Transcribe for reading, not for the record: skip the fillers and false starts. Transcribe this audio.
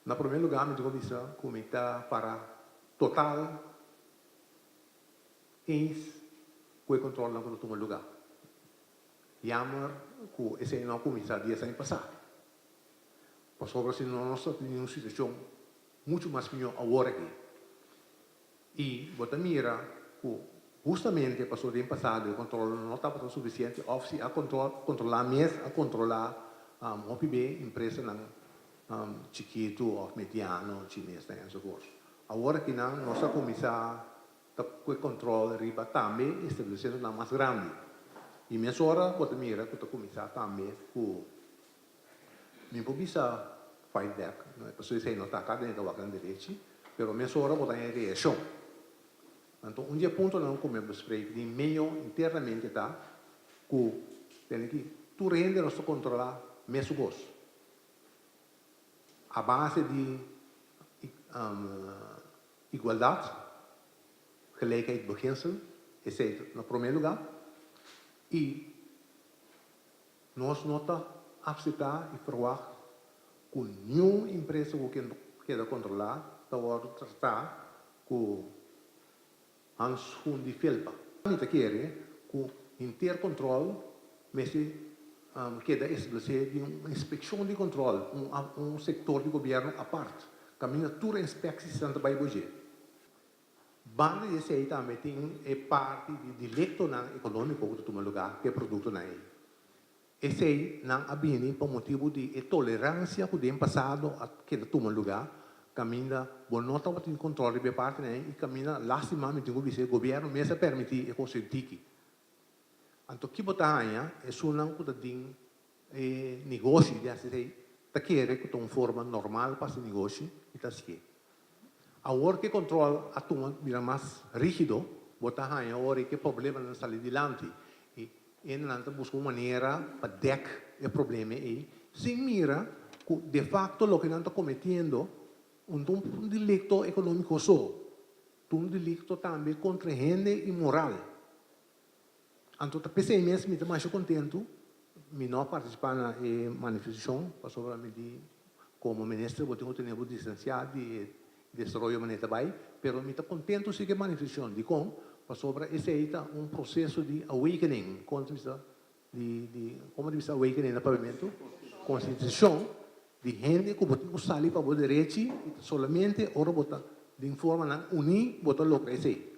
Na promé lugá, mi tin ku bisa ku mi ta para total eens ku e kontrolnan ku ta tuma lugá. Jammer ku esei no a kuminsá 10 aña pasá. Pasobra si no, nos ta tin un situashon muchu mas mihó awor aki. I bo ta mira ku hustamente pasobra den pasado e kontrol no tabata sufisiente òf si a kontrolá mes a kontrolá hopi be empresanan chikitu òf mediano, chinesnan enzovoort. Awor akinan nos a kuminsá ta ku e kontrol riba tambe establesimentonan mas grandi. I mesora bo ta mira ku ta kuminsá tambe ku mi por bisa fight back, pasobra esei no ta aká den e tabakan derechi, pero mesora bo ta haña reakshon. Anto un di e puntonan ku mi a bespreek den medio internamente ta ku tene ki tur hende nos ta kontrolá mesun kos a base di igualdat, gelijkheidbeginsel, esei ta na promé lugá, i nos no ta akseptá i ferwagt ku niun empresa ku keda kontrolá ta wòrdu tratá ku handschoen di felpa. Mi ta kere ku henter kontrol mester keda establesé di un inspekshon di kontrol, un sektor di gobièrnu apart, kaminda tur inspeksiesnan ta bai bo dje. Banda di esei tambe tin e parti di deliktonan ekonómiko ku ta tuma lugá ku e produktonan ei. Esei nan a bini pa motibu di e toleransia ku den pasado a keda tuma lugá, kaminda bo no tabatin kontròl riba e partinan ei i kaminda, lástima mi tin ku bisa, e gobièrnu mes a permití e kos ei tiki. Anto ki bo ta haña? Esunnan ku ta den e negoshi di hasi esei ta kere ku ta un forma normal pa hasi negoshi i ta hasié. Awor ku e kontròl a tuma bira mas rígido, bo ta haña ora ku e problemanan ta sali dilanti i hendenan ta buska un manera pa dèk e problema ei sin mira ku defakto loke nan ta kometiendo no ta un delikto ekonómiko so, ta un delikto tambe kontra hende i moral. Anto ta p'esei mes mi ta masha kontentu, mi no a partisipá na e manifestashon pasobra mi di komo minister bo tin ku tene bo distansiá di e desaroyo manera ta bai, pero mi ta kontentu si ku e manifestashon. Dikon? Pasobra esei ta un proseso di awakening, kon ta bisa di di komo ta bisa awakening na papiamentu? Konsientisashon di hende ku bo tin ku sali pa bo derechi i ta solamente ora bo ta den formanan uní bo ta logra esei.